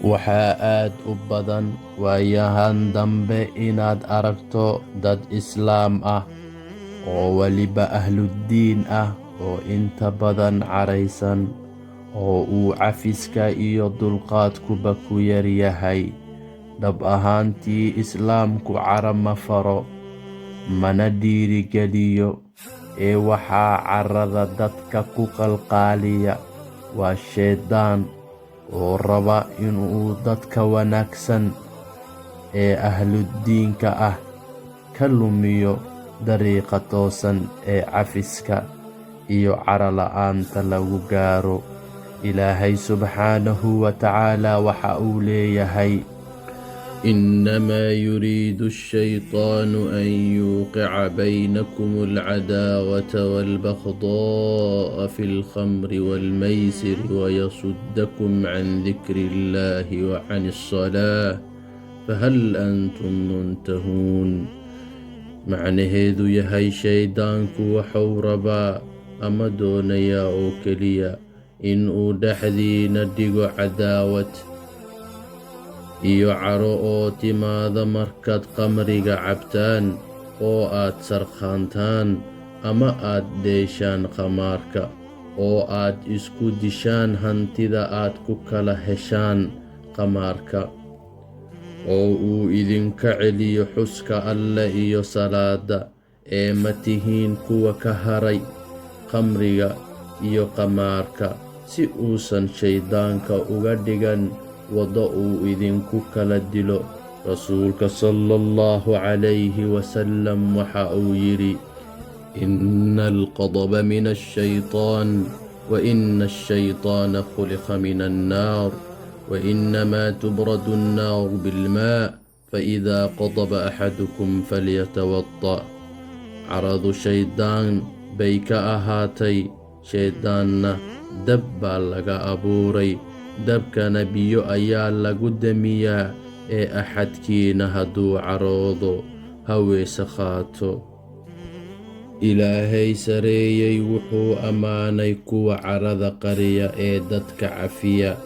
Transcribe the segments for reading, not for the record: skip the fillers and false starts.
Waxaa aad u badan waayahan dambe inaad aragto dad Islaam ah oo waliba ahlu-diin ah oo inta badan caraysan, oo uu cafiska iyo dulqaadkuba ku yar yahay. Dhab ahaantii, Islaamku caro ma faro, mana dhiirrigeliyo, ee waxa carrada dadka ku qalqaaliya waa shaydaan oo raba inuu dadka wanaagsan ee ahlu-diinka ah ka lumiyo dariiqa toosan ee cafiska iyo caro la'aanta lagu gaaro. Ilaahay subxaanahu wa ta'aalaa waxa uu leeyahay: "إنما يريد الشيطان أن يوقع بينكم العداوة والبغضاء في الخمر والميسر ويصدكم عن ذكر الله وعن الصلاة فهل أنتم منتهون". Macnaheedu yahay, shayddaanku wuxuu rabaa ama doonayaa oo keliya in uu dhexdiinna dhigo cadaawad iyo caro oo timaada markaad khamriga cabtaan oo aad sarkhaantaan ama aad dheeshaan khamaarka, oo aad isku dishaan hantida aad ku kala heshaan khamaarka, oo uu idinka celiyo xuska Alle iyo salaadda. Ee ma tihiin kuwa ka haray khamriga iyo khamaarka, si uusan shayddaanka uga dhigan waddo uu idinku kala dilo? Rasuulka sallallahu calayhi wasallam waxa uu yidhi: "إن الغضب من الشيطان، وإن الشيطان خلق من النار، وإنما تبرد النار بالماء، فإذا غضب أحدكم فليتوضأ". Caradu shayddaan bay ka ahaatay, shayddaanna dab baa laga abuuray, dabkana biyo ayaa lagu damiyaa. Ee axadkiina hadduu caroodo, ha weyse qaato. Ilaahay sareeyay wuxuu ammaanay kuwa carada qariya ee dadka cafiya,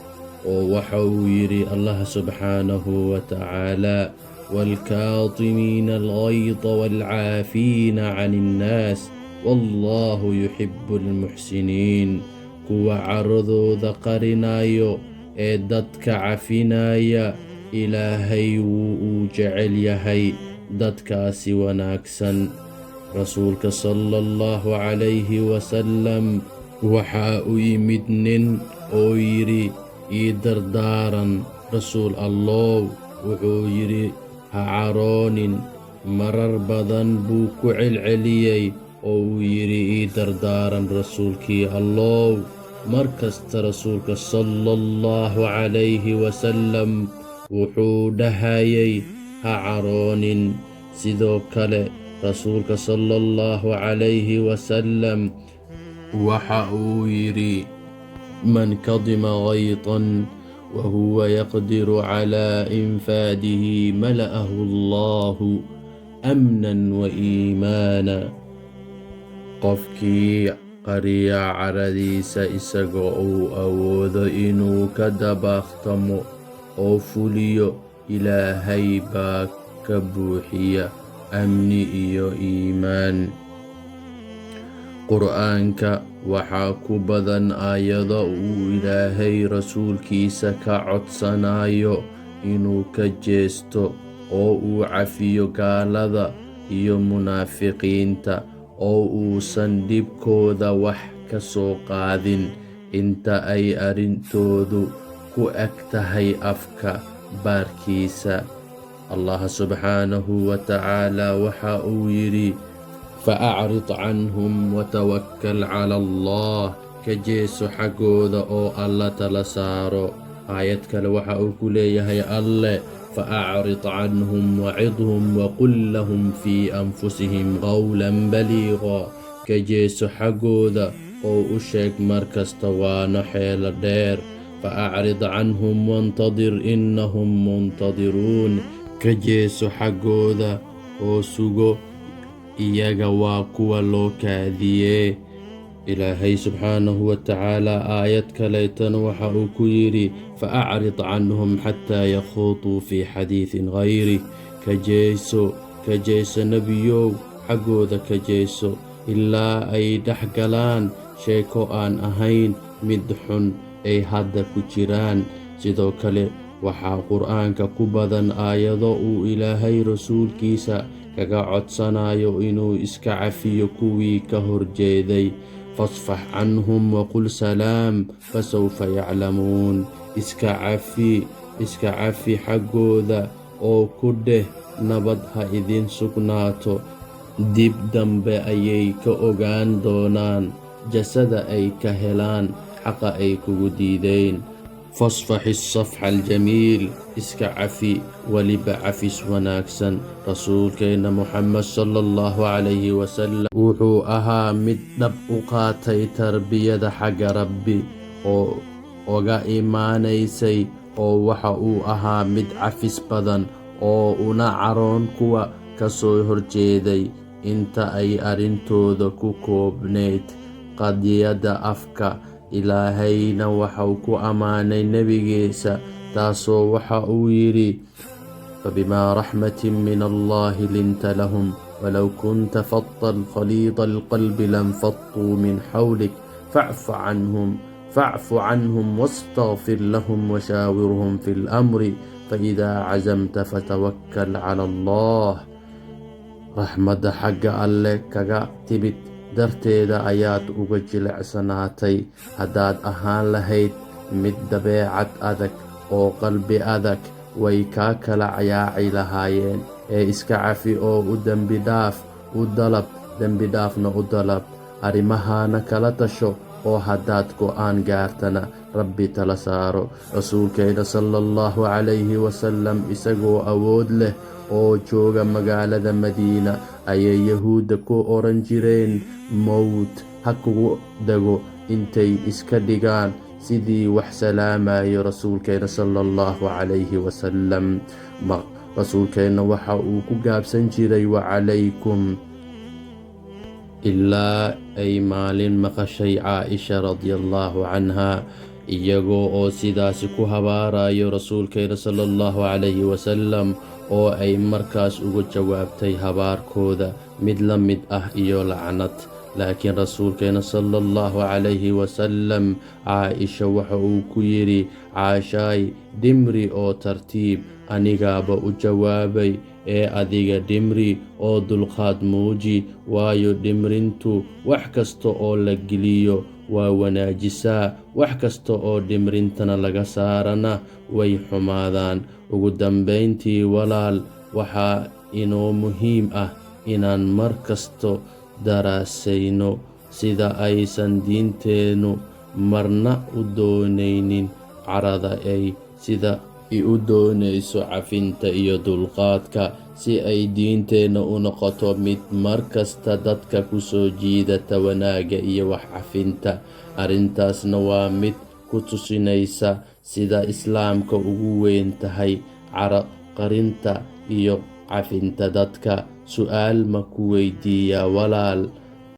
oo waxa uu yidhi Allah subxaanahu wa ta'aalaa: "والكاظمين الغيظ والعافين عن الناس والله يحب المحسنين". Kuwa caradooda qarinayo ee dadka cafinaya, Ilaahay wuu uu jecel yahay dadkaasi wanaagsan. Rasuulka sallallahu calayhi wasallam waxa u yimid nin oo yidhi: "Ii dardaaran, Rasuul Allow." Wuxuu yidhi: "Ha caroonin." Marar badan buu ku celceliyey oo uu yidhi: "Ii dardaaran, Rasuulkii Allow." Mar kasta Rasuulka sallallahu calayhi wasallam wuxuu dhahayay: "Ha caroonin." Sidoo kale Rasuulka sallallahu calayhi wasallam waxa uu yidhi: "من كظم غيظا وهو يقدر على إنفاذه ملأه الله أمنا وإيمانا". Qofkii qariya caradiisa isagoo uu awoodo inuu ka dabaaqtamo oo fuliyo, Ilaahay baa ka buuxiya amni iyo iimaan. Qur'aanka waxaa ku badan aayado uu Ilaahay rasuulkiisa ka codsanayo inuu ka jeesto oo uu cafiyo gaalada iyo munaafiqiinta, oo uusan dhibkooda wax ka soo qaadin inta ay arrintoodu ku eg tahay afka baarkiisa. Allah subxaanahu wa ta'aalaa waxa uu yidhi: "فأعرض عنهم وتوكل على الله". Ka jeeso xaggooda oo Alla tala saaro. Aayad kale waxa uu ku leeyahay Alle: "فأعرض عنهم وعظهم وقل لهم في أنفسهم قولا بليغا". Ka jeeso xaggooda oo u sheeg mar kasta waano xeelo dheer. "فأعرض عنهم وانتظر إنهم منتظرون". Ka jeeso xaggooda oo sugo, iyaga waa kuwa loo kaadiyee. Ilaahay subxaanahu wa tacaala aayad kaleetana waxa uu ku yidhi: "Fa acrid canhum xataa yakhuuduu fii xadiisin gayrih." Ka jeeso, ka jeeso, nebiyow, xaggooda ka jeeso ilaa ay dhex galaan sheeko aan ahayn mid xun ay hadda ku jiraan. Sidoo kale waxaa Qur'aanka ku badan aayado uu Ilaahay rasuulkiisa kaga codsanayo inuu iska cafiyo kuwii ka horjeeday: "Fasfax canhum waqul salaam, fasawfa yaclamuun." Iska cafi, iska cafi xaggooda oo ku dheh nabad ha idin sugnaato. Dib dambe ayay ka ogaan doonaan jasada ay ka helaan xaqa ay kugu diideen. "Fasfaxi safxa aljamiil", iska cafi, weliba cafis wanaagsan. Rasuulkeenna Muxamed sala Allahu calayhi wasalam wuxuu ahaa mid dhab u qaatay tarbiyada xagga Rabbi oo oga imaanaysay, oo waxa uu ahaa mid cafis badan oo una caroon kuwa ka soo horjeeday inta ay arrintooda ku koobnayd qadiyadda afka. Ilaahayna waxau ku ammaanay nebigiisa taasoo waxa uu yidhi: "Fabimaa raxmatin min Allahi linta lahum, walow kunta faddan khaliida alqalbi lanfaduu min xawlik, facfu canhum, facfu canhum wastakfir lahum washaawirhum fi lamri, faidaa cazamta fatawakkal cala Allah." Raxmadda xagga Alle kaga timid darteeda ayaad uga jilicsanaatay. Haddaad ahaan lahayd mid dabeecad adag oo qalbi adag, way kaa kala yaaci lahaayeen. Ee iska cafi oo u dembi dhaaf u dalab, dembi dhaafna u dalab, arrimahana kala tasho, oo haddaad go'aan gaartana Rabbi tala saaro. Rasuulkeena sala Allahu calayhi wasalam isagoo awood leh oo jooga magaalada Madiina ayay Yahuudda ku oran jireen "Mowt ha kugu dego" intay iska dhigaan sidii wax salaamayo rasuulkeena sala Allahu calayhi wasalam. Rasuulkeenna waxa uu ku gaabsan jiray "Wacalaykum", ilaa ay maalin maqashay Caaisha radiallahu canha iyagoo oo sidaasi ku habaarayo rasuulkeena sala Allahu calayhi wasalam, oo ay markaas uga jawaabtay habaarkooda mid la mid ah iyo lacnad. Laakiin rasuulkeena sala Allahu calayhi wasalam Caaisha waxa uu ku yidhi: "Caashaay, dhimri oo tartiib. Anigaaba u jawaabay, ee adiga dhimri oo dulqaad muuji, waayo dhimrintu wax kasta oo la geliyo waa wanaajisaa, wax kasta oo dhimrintana laga saarana way xumaadaan." Ugu dambayntii, walaal, waxaa inoo muhiim ah inaan mar kasto daraasayno sida aysan diinteennu marna u doonaynin carada ay sida u doonayso cafinta iyo dulqaadka, si ay diinteenna u noqoto mid mar kasta dadka ku soo jiidata wanaagga iyo wax cafinta. Arrintaasna waa mid ku tusinaysa sida Islaamka ugu weyn tahay caro qarinta iyo cafinta dadka. Su'aal ma ku weydiiyaa, walaal?